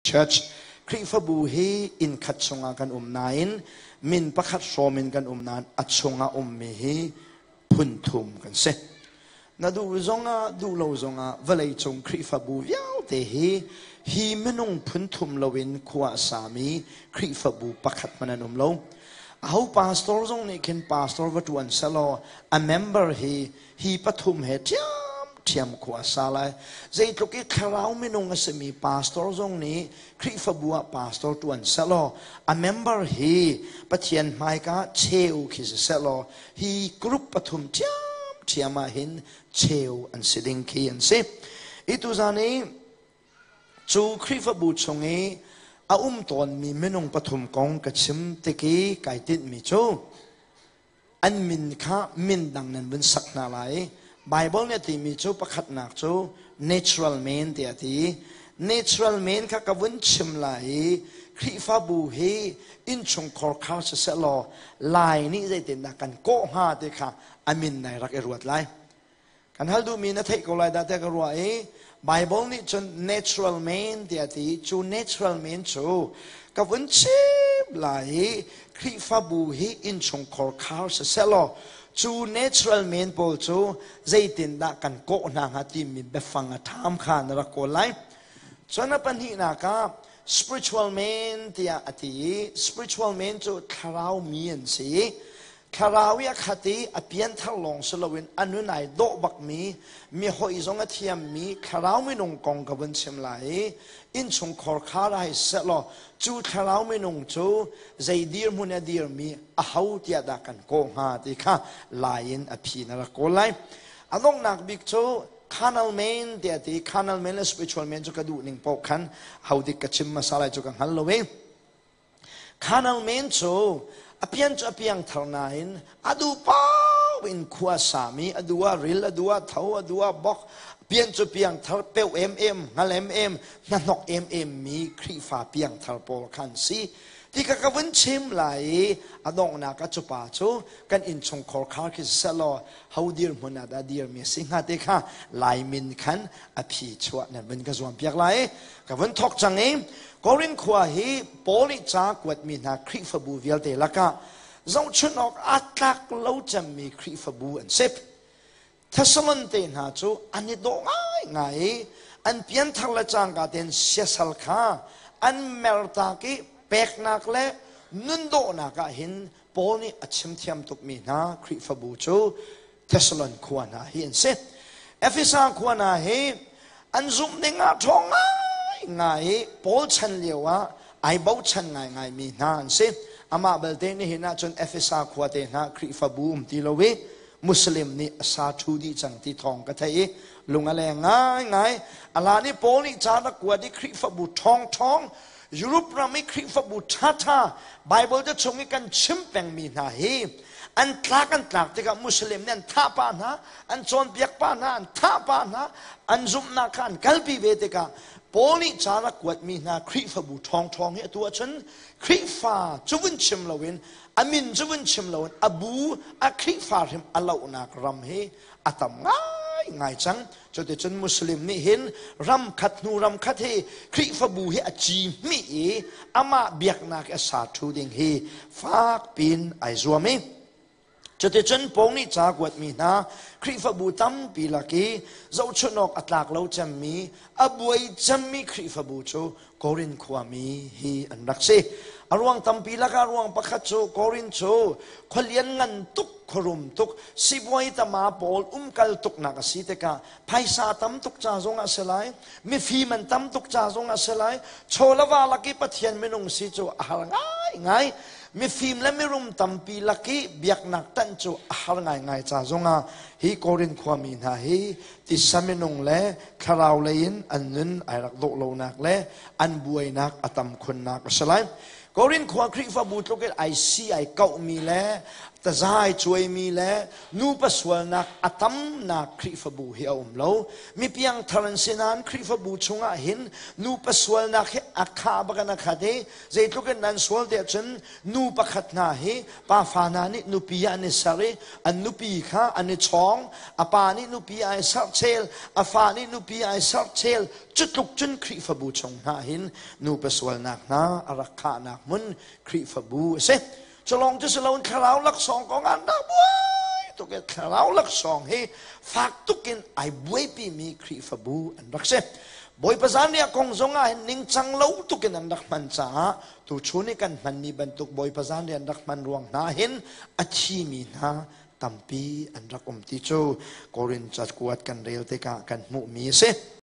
Church Khrihfabu hi inn khat chungah kan um nain min pakhat hrawm in kan um nain a chungah ummi hi phun thum kan si. Na duh zongah duh lo zongah vawleicung Khrihfabu vialte hi hi minung phun thum loin khua a sami Khrihfabu pakhat hmanh an um lo. Aho pastor zong nih khin pastor va ṭuan selaw a member hi hi pathum he ṭhiamṭhiam khua a sa lai. Zeitluk i thlarau minung a simi pastor zong nih Khrihfabu ah pastor ṭuan sehlaw a member hi Pathian hmaika cheu khi si sehlaw hi group pathum ṭhiamṭhiam ah hin cheu an si ding khi an si. I tuzan i cu Khrihfabu chung i a um tawnmi minung pathum kong ka chim tik i kai tinhmi cu an min kha min dang nan vun sak hna lai. Bible nih a timi cu pakhatnak cu natural man tiah a ti. Natural man kha ka vun chim lai i Khrihfabu hi innchungkhar khar siseh law Lai nih zeitindah kan kawh hnga ti kha a min nai rak i ruat lai. Kan hal duhmi na theih ko lai dah tiah ka ruah i Bible nih cun natural man tiah a ti. Cu natural man cu ka vun chim lai i Khrihfabu hi innchungkhar khar sisehlaw cu natural man pawl cu zeitindah kan kawh hna hnga timi biafang a ṭham kha na rak kawl lai. Cun a pahnihnak ah spiritual man tiah a ti i spiritual man cu thlarau mi an si i Thlarau i a khat i a pianthar lawng si loin a nun ai dawh bakmi, mi hawi zong a thiammi thlarau minung kong ka vun chim lai i innchungkhar khar ah hei sehlaw cu thlarau minung cu zei dirhmun a dirmi aho tiah dah kan kawh hnga ti kha lai in a phi na rak kawl lai. A donghnak bik cu carnal man tiah ti carnal man le spiritual man cu ka duh ning paoh khan ho dik ka chim hmasa lai cu ka hngal lo i Carnal men cu a pian cu a piang thar nain a duh paoh in khua sami, a duh ah ril, a duh ah tho, a duh ah bok, pian cu piang thar, peu emem, hngal emem, hnahnok emem mi Khrihfa piang thar pawl khan si. Ti ka ka vun chim lai i a donghnak ah cu pa cu kan innchungkhar khar khi selaw ho dir hmun ah dah dirmi a si hnga te kha Lai min khan a phi chuah nan vun ka zuam piak lai. Ka vun thok cang i Korin khua hi Paul nih ca kuatmi hna Khrihfabu vialte lakah zohchunh awk aa tlak lo cemmi Khrihfabu an si. Thessalon te hna cu an i dawh ngaingai i an pianthar le cangka tein siasal kha an mertak i peknak le nundawhnak ah hin Paul nih a chimthiam tukmi hna Khrihfabu cu Thessalon khua hna hi an si. Efesa khua hna hi an zumh ning ah ṭhawng ngaingai i Paul chan lio ah ai bochan ngaingaimi hna an si. Amah belte nihin ahcun Efesa khua te hna Khrihfabu um ti lo i Muslim nih a sa ṭhu dih cang ti thawng ka theih i lung a leng ngaingai. A hlan i Paul nih ca rak kuat i Khrihfabu ṭhawngṭhawng Europe ram i Khrihfabu ṭhaṭha Bible te chung i kan chim pengmi hna hi an tlak an tlak tikah Muslim nih an thah pah hna, an cawnpiak pah hna, an thah pah hna, an zumhnak kha an kalpi ve tikah Paul nih ca rak kuatmi hna Khrihfabu ṭhawngṭhawng hi atu ahcun Khrihfa cu vun chim loin a min cu vun chim loin a bu a Khrihfa hrim a lohnak ram hi a tam ngaingai cang. Cuticun Muslim nih hin ram khat hnu ram khat hi Khrihfabu hi a ci hmih i amah biaknak a sa ṭhu ding hi fak pin ai zuam i cuticun Paul nih ca kuatmi hna Khrihfabu tampi lak i zohchunh awk a tlak lo cemmi a buai cemmi Khrihfabu cu Korin khuami hi an rak si. A ruang tampi lakah ruang pakhat cu Korin cu khualian ngan tuk, khuarum tuk, sibuai tama pawl umkal tuknak a si tikah phaisa tam tuk ca zong ah si lai, mifim an tam tuk ca zong ah si lai, chawlava lak i Pathian minung si cu a har ngaingai. Mifim le mirum tampi lak i biaknak tanh cu a har ngaingai ca zongah hi Korin khuami hna hi tisa minung le thlarau lei in an nun ai rak dawh lonak le an buainak a tam khunnak a si lai. Korin khua Khrihfabu tluk in ai si ai kauhmi le Tazai cuaimi le nupa sualnak a tamnak Khrihfabu hi a um lo. Mi piangthar an si nain Khrihfabu chungah hin nupa sualnak hi a khah bak in a khat i zeitluk in nan sual tiah cun nu pakhat hna hi pa fa hna nih nupi ah an i ser i an nupi kha an i chawng. A pa nih nupi ai serh chel, a fa nih nupi ai serh chel. Cutluk cun Khrihfabu chung hna hin nupa sualnak hna a rak khahnak hmun Khrihfabu a si. Culong cu si loin thlarau laksawng kong ah dah buai tuk i thlarau laksawng hi fak tuk in ai buaipimi Khrihfabu an rak si. Bawipa zanriah kong zong ah hin ningcang lo tuk in an rak hman caah tuchun i kan hmanmi bantuk Bawipa zanriah an rak hman ruang hna hin a thimi hna tampi an rak um ti cu Korin cakuat kan rel tikah kan hmuhmi a si.